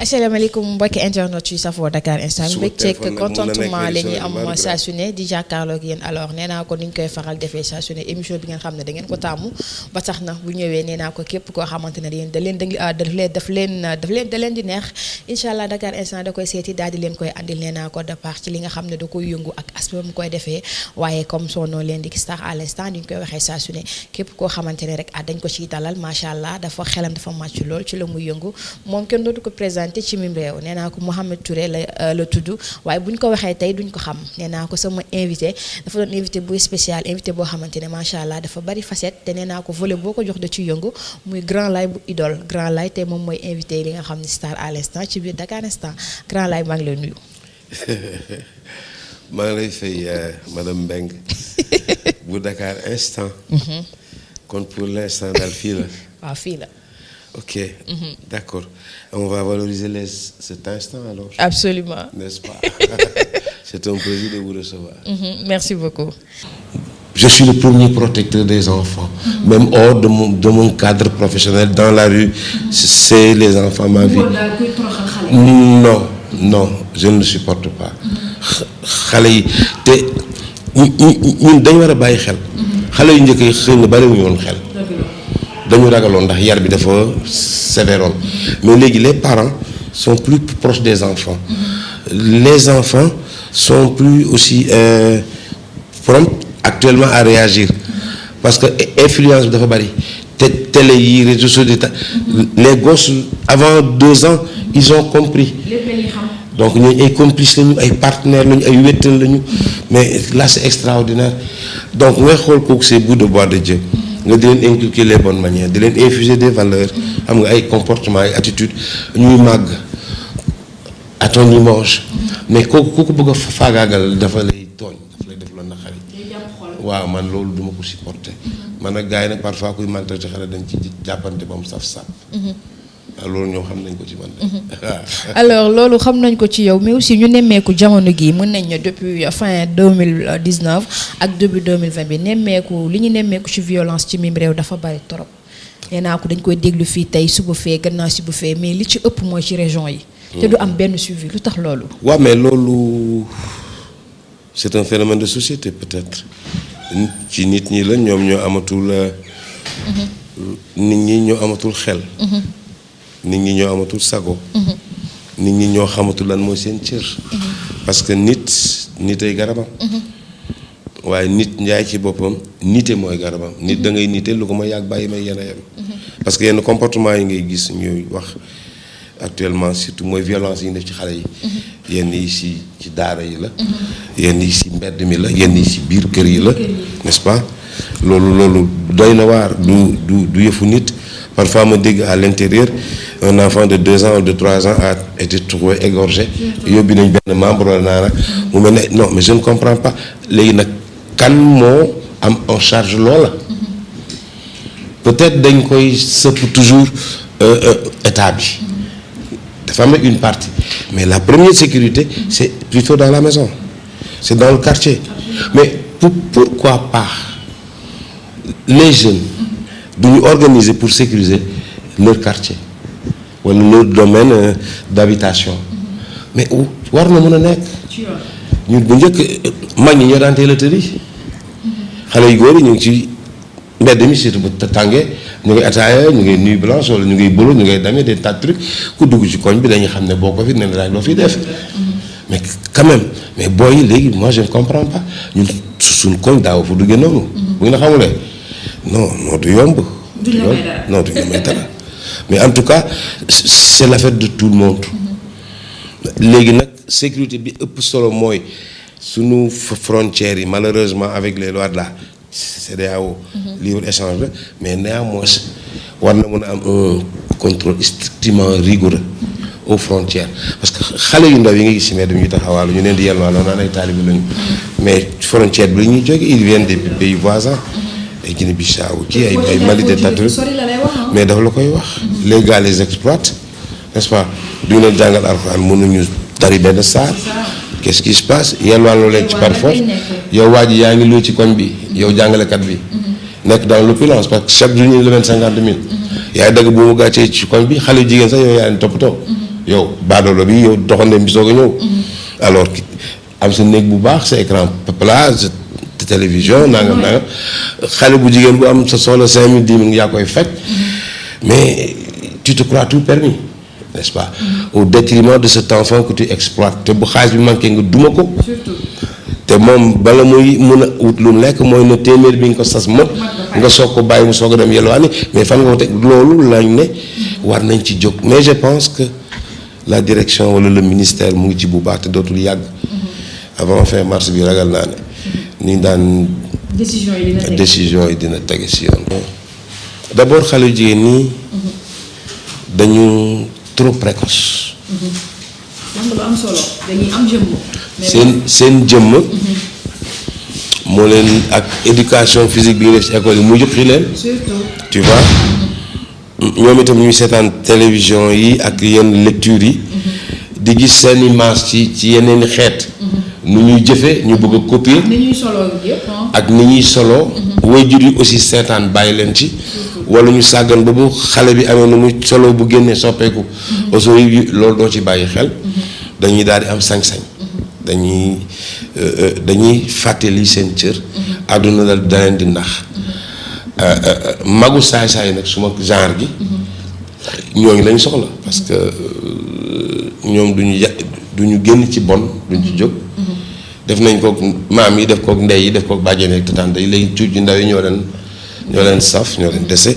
asalaamaaleykum mbokki internet yu safoo Dakar Instant mbégteeg contentement la ñuy am saa su ne di jàkkaarloog yéen alors nee naa ko ni ñu koy faral defee saa su ne émission bi ngeen xam ne da ngeen ko taamu ba tax na bu ñëwee nee naa ko képp koo xamante ne yéen da leen di neex incha allah Dakar Instant da koy seeti daal di leen koy andil nee naa ko de part ci li nga xam ne da koy yëngu ak aspect mu koy defee waaye comme son nom l'indique star à l'instant ni ñu koy waxee saa su ne képp koo xamante ne rek dañ ko ciy dalal macha allah dafa xelam dafa màcc lool ci la muy yëngu moom kenn dootu ko présenté ci mim réew nee naa ko Mouhamed Touré la tudd waaye bu ñu ko waxee tey duñ ko xam nee naa ko sama invité dafa doon invité bu spécial invité boo xamante ne macha allah dafa bari facette te nee naa ko volet boo ko jox da ci yëngu muy Grand Laye bu idole Grand Laye te moom mooy invité li nga xam ne star à l'instant ci biir Dakar Instant Grand Laye maa ngi lay nuyu. maa ngi lay fay madame Mbengue bu Dakar Instant. kon pour l'instant daal fii la. waaw fii la. Ok, d'accord. On va valoriser cet instant alors. Absolument. N'est-ce pas? C'est un plaisir de vous recevoir. Merci beaucoup. Je suis le premier protecteur des enfants. Même hors de mon cadre professionnel, dans la rue, c'est les enfants, ma vie. Non, je ne le supporte pas. xale yi te ñun dañu war a bàyyi xel. xale yu njëkk yi xëy na bariwuñu woon xel. dañu ragaloon ndax yar bi dafa sévéroon mais léegi les parents sont plus proches des enfants les enfants sont plus aussi prompts actuellement à réagir parce que influence bi dafa bari te télé yi réseaux sociaux les gosses avant 2 ans ils ont compris donc ñooñu ay complices lañu ay partenaires lañu ay wéttal lañu mais là c'est extraordinaire donc ngay xool kooku c'est bout de bois de Dieu nga di leen inculquer les bonnes manières di leen infuser des valeurs xam nga ay comportements ay attitudes ñuy màgg à ton image mais kooku ku bëgg a faagaagal dafa lay tooñ dafa lay def la naqari waaw man loolu duma ko supporter man nag gars yi nag parfois kuy maltraité xale dañ ci jàppante ba mu saf-saf waaw loolu ñoom xam nañ ko ci man alors loolu xam nañ ko ci yow mais aussi ñu nemmeeku jamono gi mën nañ ne depuis fin 2019 ak début 2020 bi nemmeeku li ñu nemmeeku ci violence ci mim réew dafa bari trop nee naa ko dañ koy déglu fii tey suba fee gannaaw suba fee mais li ci ëpp mooy ci région yi te du am benn suivi lu tax loolu waaw mais loolu c'est un phénomène de société peut-être ci nit ñi la ñoom ñoo amatul nit ñi ñoo amatul xel nit ñi ñoo amatul sago nit ñi ñoo xamatul lan mooy seen cër parce que nit ay garabam waaye nit njaay ci boppam nite mooy garabam nit da ngay nite lu ko ma yàgg bàyyi may yéen a yem parce que yenn comportement yi ngay gis ñuy wax actuellement surtout mooy violence yi ñu def ci xale yi yenn yi ci daara yi la yenn yi ci mbedd mi la yenn yi ci biir kër yi la n'est-ce pas loolu doy na waar du yëfu nit parfois ma dégg à l'intérieur un enfant de 2 ans ou de 3 ans a été trouvé égorgé yóbbi nañ benn membre wala naana mu mel ne non mais je ne comprends pas léegi nag kan moo am en charge loola peut-être dañ koy sëpp toujours état bi dafa am une partie mais la première sécurité c'est plutôt dans la maison c'est dans le quartier mais pourquoi pas les jeunes duñu organiser pour sécuriser leur quartier wala leur domaine d'habitation mais war na mën a nekk ñun bu njëkk mag ñi ñoo daan teel a tëri xale yu góor yi ñu ngi ci mbedd mi surtout bu tàngee ñu ngi ataaya ñu ngi nuit blanche wala ñu ngi bolo ñu ngi damee des tas de trucs ku dugg ci koñ bi dañuy xam ne boo ko fi ne daal loo fi def mais quand même mais booy yi léegi moi je ne comprends pas ñun suñ koñ daaw fu duggee noonu bu ngeen a xamulee non du yomb non du ñu may dara mais en tout cas c'est l'affaire de tout le monde léegi nag sécurité bi ëpp solo mooy sunu frontières yi malheureusement avec les lois de la CEDEAO libre échange la mais néanmoins war na mën a am un contrôle strictement rigoureux aux frontières parce que xale yu ndaw yi nga gis si mais dañuy taxawaalu ñu leen di yelwaaloo naan ay taalibe lañu mais frontière bi la ñuy jóge ils viennent des pays voisins ay Guinée-Bissau kii ay Mali des tatoues mais dafa la koy wax les gars les exploitent n'est-ce pas duñu leen jàngal alxuraan mënuñu tari benn saar qu'est-ce qui se passe yelwaaloo leen ci par force yow waa ji yaa ngi lu ci koñ bi yow jàngalekat bi nekk dans l'opulence parce que chaque jour ñu le 50 000 yaay dagg bu mu gàccee ci koñ bi xale jigéen sax yow yaa leen toppatoo yow baadoolo bi yow doxandéem bi soog a ñëw. alors am sa néeg bu baax sa écran plat sa télévision nangam nangam xale bu jigéen bu am sa soxla 5000 10 000 yaa koy fekk. mais tu te crois tout permis n'est-ce pas. au détriment de cet enfant que tu exploites te bu xaalis bi manqué nga duma ko. surtout. te moom bala muy mun a wut lu lekk mooy na téeméer bi nga ko sas mët nga soog ko bàyyi mu soog a dem yelwaani mais fan nga ko teg loolu lañ ne war nañ ci jóg mais je pense que la direction wala le ministère mu ngi ci bu baax te dootul yàgg. avant fin mars bi ragal naa ne ni daan décision yi dina tege si yoon. d'abord xale yu jigéen ñi dañu trop précoce. lu am solo dañuy am jëmm. seen jëmm. moo leen ak éducation physique bi nga def ci école yi mu joxi leen. surtout. tu vois ñoom itam ñuy seetaan télévision yi ak yenn lecture yi. di gis seen image ci yeneen i xeet. nu ñuy jëfe ñu bëgg a copier. ni ñuy solo yëpp ak ni ñuy solo. waajur yi aussi seetaan bàyyi leen ci. wala ñu sàggan ba bu xale bi amee nu muy solo bu génnee soppeeku. aussi loolu doo ci bàyyi xel. dañuy daal di am sañ-sañ. dañuy fàttali seen cër. àdduna da leen di nax. magu saay-saay nag suma genre gi. ñooñu lañ soxla parce que ñoom duñu génn ci bon duñ ci jóg. def nañ kook maam yi def kook ndey yi def kook bàjjen ak tante yi léegi cuuj yu ndaw yi ñoo leen saf ñoo leen dese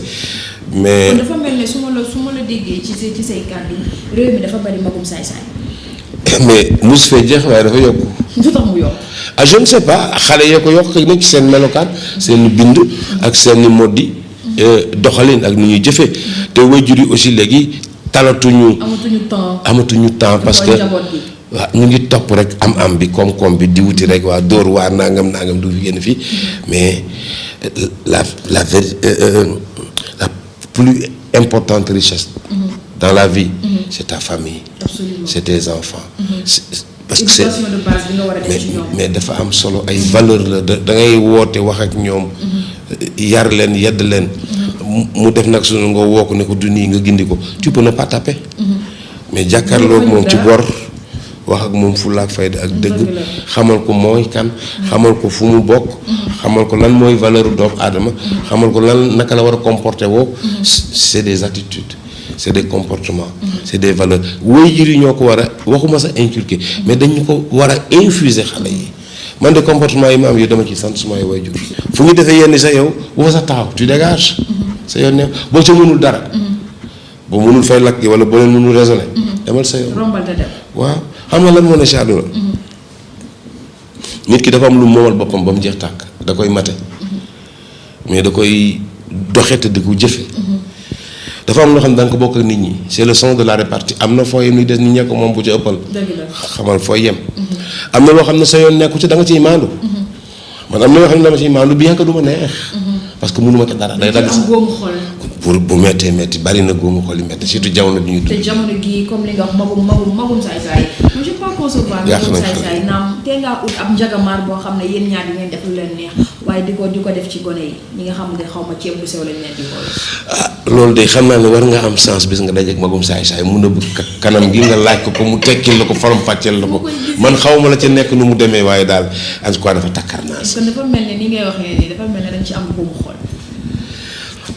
mais. dafa mel ne su ma la déggee ci say kàddu réew mi dafa bari magum saay-saay. mais mus fee jeex waaye dafa yokku. lu tax mu yokk. ah je ne sais pas xale yoo ko yokk nag ci seen melokaan seen bind ak seen moddi doxalin ak nu ñuy jëfee te waajur yi aussi léegi talatuñu. amatuñu temps parce que. waaw ñu ngi topp rek am bi koom-koom bi di wuti rek waa dóor waa nangam du fi génn fii mais la plus importante richesse. dans la vie. c'est ta famille. Absolument. c'est tes enfants. parce que éducation de base bi nga war a def ci ñoom. mais dafa am solo ay valeur la da ngay woote wax ak ñoom. yar leen yedd leen. mu def nag suñu nga woo ko ne ko du nii nga gindi ko tu peux ne pas taper. mais jàkkaarloog moom ci bor. wax ak moom fulla ak fayda ak dëgg xamal ko mooy kan xamal ko fu mu bokk xamal ko lan mooy valeur doomu aadama xamal ko lan naka la war a comporter woo c'est des attitudes c'est des comportements c'est des valeurs waajur yi ñoo ko war a waxuma sa inculquer mais dañu ko war a infuser xale yi man de comportement yi ma am yow dama ci sant sumay waajur fu ñu defee yenn sa yow bu fa sa taxaw tu dégages sa yoon ne boo ca mënul dara boo mënul fay lakk wala boo leen mënul raisonner demal sa yoon waaw xam nga lan moo ne si àdduna nit ki dafa am lu moomal boppam ba mu jeex tàkk da koy mate mais da koy doxe te di ko jëfe dafa am loo xam ne da nga ko bokk ak nit ñi c'est le sens de la répartie am na foo yem ni des nit ñee ko moom bu ci ëppal xamal fooy yem am na loo xam ne sa yoon nekku ci da nga ciy maandu man am na yoo xam ne dama ciy maandu bien que du ma neex parce que mënuma ko dara day dagg sax pour bu méttee métti bari na góomu xol yi métti surtout jamono bi ñuy dund. te jamono gii comme li nga wax magum saay-saay je ne peux pas concevoir magum saay-saay naam te ngaa ut ab njagamaar boo xam ne yéen ñaar di ngeen def lu leen neex waaye di ko def ci gone yi ñi nga xam ne xaw ma ceeb bu sew lañ leen di xool. loolu de xam naa ne war nga am chance bis nga dajeek magum saay-saay mun a bëgg kanam gi nga laaj ko mu tekkil la ko faram fàcceel la ko man xaw ma la ca nekk nu mu demee waaye daal en tout cas dafa takkar naa si. kon dafa mel ne ni ngay waxee nii dafa mel ne dañ ci am góomu xol.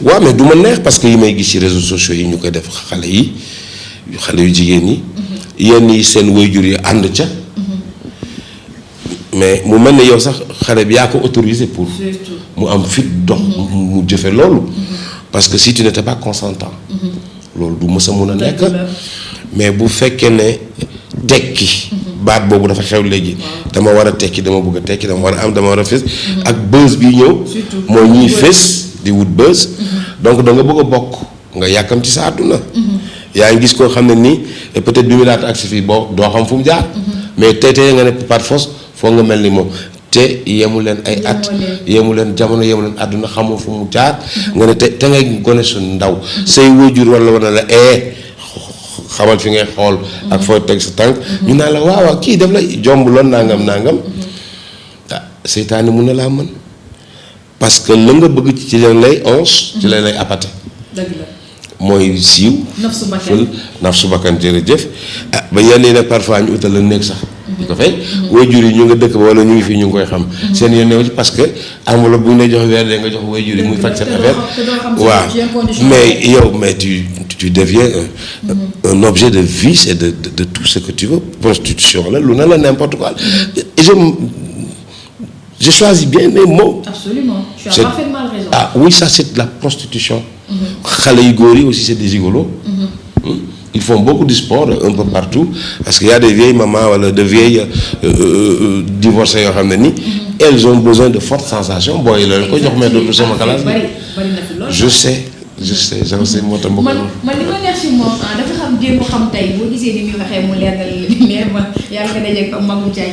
waaw mais du ma neex parce que yi may gis ci réseaux sociaux yi ñu koy def xale yu jigéen ñi. yenn yi seen waajur yi ànd ca. mais mu mel ne yow sax xale bi yaa ko autorisé pour. mu am fit dox mu jëfe loolu. parce que si tu n'étais pas consentant. loolu du mës a mun a nekk. mais bu fekkee ne tekki. baat boobu dafa xew léegi. dama war a tekki dama bëgg a tekki dama war a am dama war a fés. ak buzz bi ñëw. moo ñuy fés. di wut buzz donc da nga bëgg a bokk nga yàkkam ci sa àdduna yaa ngi gis koo xam ne nii peut-être bi mu laata agsi fii boo doo xam fu mu jaar mais tey nga ne par force foo nga mel ni moom te yemu leen ay at yemu leen jamono yemu leen àdduna xamoo fu mu jaar nga ne te ngay gone su ndaw say waajur wala la xamal fi ngay xool ak foo teg sa tànk ñu naan la waaw kii def la jomb loon nangam seytaane mun na laa mën parce que la nga bëgg ci leen lay onze ci leen lay appâté mooy siiw. naf su bakkan jërëjëf ah ba yenn yi nag parfois ñu utal la nekk sax. di ko fay. waajur yi ñu nga dëkk ba wala ñu ngi fii ñu ngi koy xam. seen yoon newu ci parce que enveloppe bu ñu lay jox weer de nga jox waajur yi muy faj seen affaire. waaw mais yow mais tu deviens un objet de vice et de tout ce que tu veux. Prostitution la lu ne la n'importe quoi. Et je choisis bien mes mots. Absolument, tu as parfaitement raison. Ah oui, ça c'est de la prostitution. Xale yu góor yi aussi c'est des gigolos. Ils font beaucoup de sport un peu partout parce qu'il y a des vieilles mamans wala de vieilles divorcées yoo xam ne ni elles ont besoin de fortes sensations booy la ko jox mais dootu sama classe. Je sais moo tax man li ma neex ci moom dafa xam démb xam tey boo gisee ni muy waxee mu leer na ma yaa ngi ko dajeeg magum caay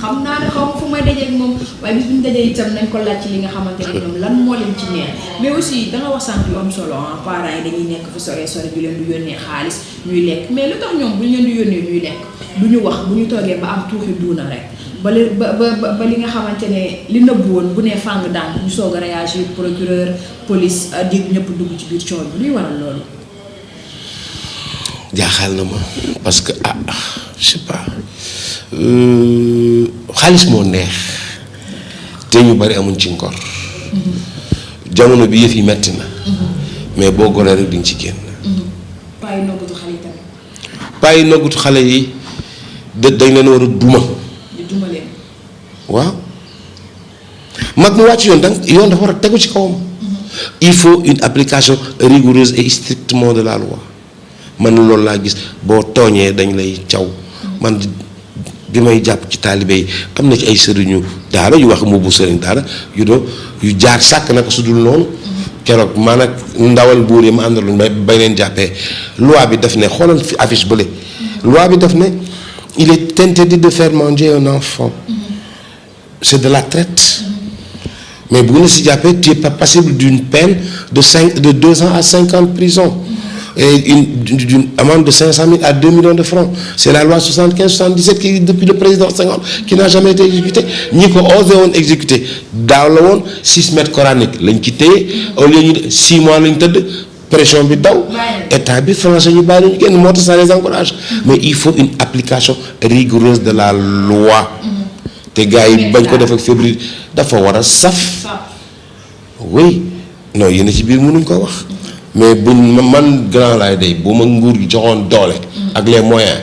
xam naa ne xaw ma fu may dajeeg moom waaye bis bu ñu dajee itam nañ ko laaj ci li nga xamante ne ñoom lan moo leen ci neex mais aussi da nga wax sànq yu am solo parents yi dañuy nekk fu sore ñu leen di yónnee xaalis ñuy lekk mais lu tax ñoom bu ñu leen di yónnee ñuy lekk du ñu wax bu ñu toogee ba am tuuxi duuna rek ba li nga xamante ne li nëbbu woon bu nee fàng daan ñu soog a réagir procureur police dig ñëpp dugg ci biir coono bi luy waral loolu. jaaxal na ma parce que je sais pas xaalis moo neex te ñu bari amuñ ci ngor. jamono bi yëf yi metti na. mais boo goree rek di nga ci génn. paa yi noggutu xale yi tamit. paa yi noggutu xale yi dañ leen war a duma. waaw mag mu wàcc yoon dafa war a tegu ci kawam. Il faut une application rigoureuse et strictement de la loi man loolu laa gis boo tooñee dañ lay caw man bi may jàpp ci taalibe yi am na ci ay sëriñu daara yu wax mbubu sëriñ daara yu jaar sàkk naka su dul noonu keroog man ak ndawal buur yi ma àndaloon bay leen jàppee loi bi daf ne xoolal fi affiche bële loi bi daf ne il est interdit de faire manger un enfant c'est de la traite. Mais bu ñu si jàppee tu es pas passible d'une peine de 2 ans à 5 ans de prison et d'une amende de 500 000 à 2 millions de francs. C'est la loi 75-77 qui depuis le président Senghor qui n'a jamais été exécutée ñi ko osé woon exécuté daaw la woon 6 mètres coraniques lañ ci téye au lieu ñu 6 mois lañ tëdd pression bi daw état bi français ñu bàyyi ñu génn moo tax ça les encourage mais il faut une application rigoureuse de la loi. te gars yi bañ ko def ak fébrile dafa war a saf. oui non yéen ci biir mënuñ ko wax. mais buñ man grand laay day bu ma nguur gi joxoon doole. ak les moyens.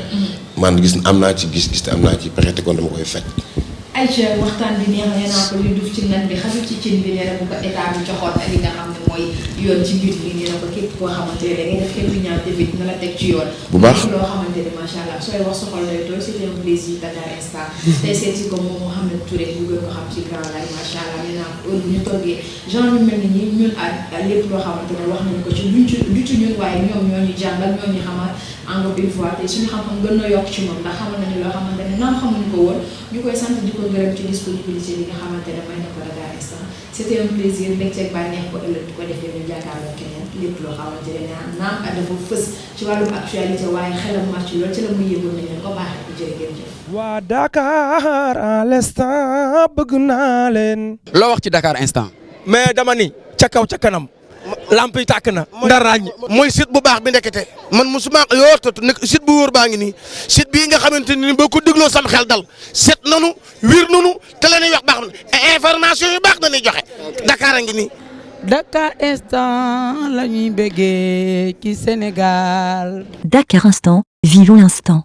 man gis am naa ci gis-gis te am naa ci pexe te kon dama koy fekk. Aïcha waxtaan bi neex na naa ko li duf ci nan bi xaju ci cin bi nee na bu ko état bi joxoon ak li nga xam ne mooy yoon ci mbir bi nee na ko képp koo xamante ne da ngay def xeetu ñaar tamit na la teg ci yoon. bu baax loo xamante ne macha allah sooy wax soxal lay tooy c'était un plaisir Dakar Instant. tey seeti ko moom Mouhamed Touré bu gën ko xam ci Grand Laye macha allah nee naa ko heure bu ñu toggee genre yu mel ni ñi ñun ak lépp loo xamante ne wax nañu ko ci du ci ñun waaye ñoom ñoo ñu jàngal ñoo ñu xamal encore une fois te suñu xam-xam gën na yokk ci moom ndax xamal nañu loo xamante ne naam xamuñu ko woon ñu koy sant di ko gërëm ci disponibilité bi nga xamante ne may na ko Dakar Instant c'était un plaisir mbégteeg bànneex ko ëllëg di ko defee ñu jàkkaarloo keneen lépp loo xamante ne naam dafa fës ci wàllum actualité waaye xelam màcc lool ci la muy yëgoon nañ leen ko baaxee ko jërë ngeen jëf. waa Dakar à l'instant bëgg naa leen. loo wax ci Dakar Instant. mais dama ni ca kaw ca kanam. lamp yi tàkk na. ndar ràññ mooy site bu baax bi ndekete man musuma yoortatu nekk site bu wóor baa ngi nii site bii nga xamante ni boo ko dégloo sam xel dal set nanu wir nanu te la ñuy wax baax na information yu baax na ñuy joxe Dakar a ngi nii. Dakar Instant la ñuy bëggee ci Sénégal. Dakar Instant, vivons l'instant.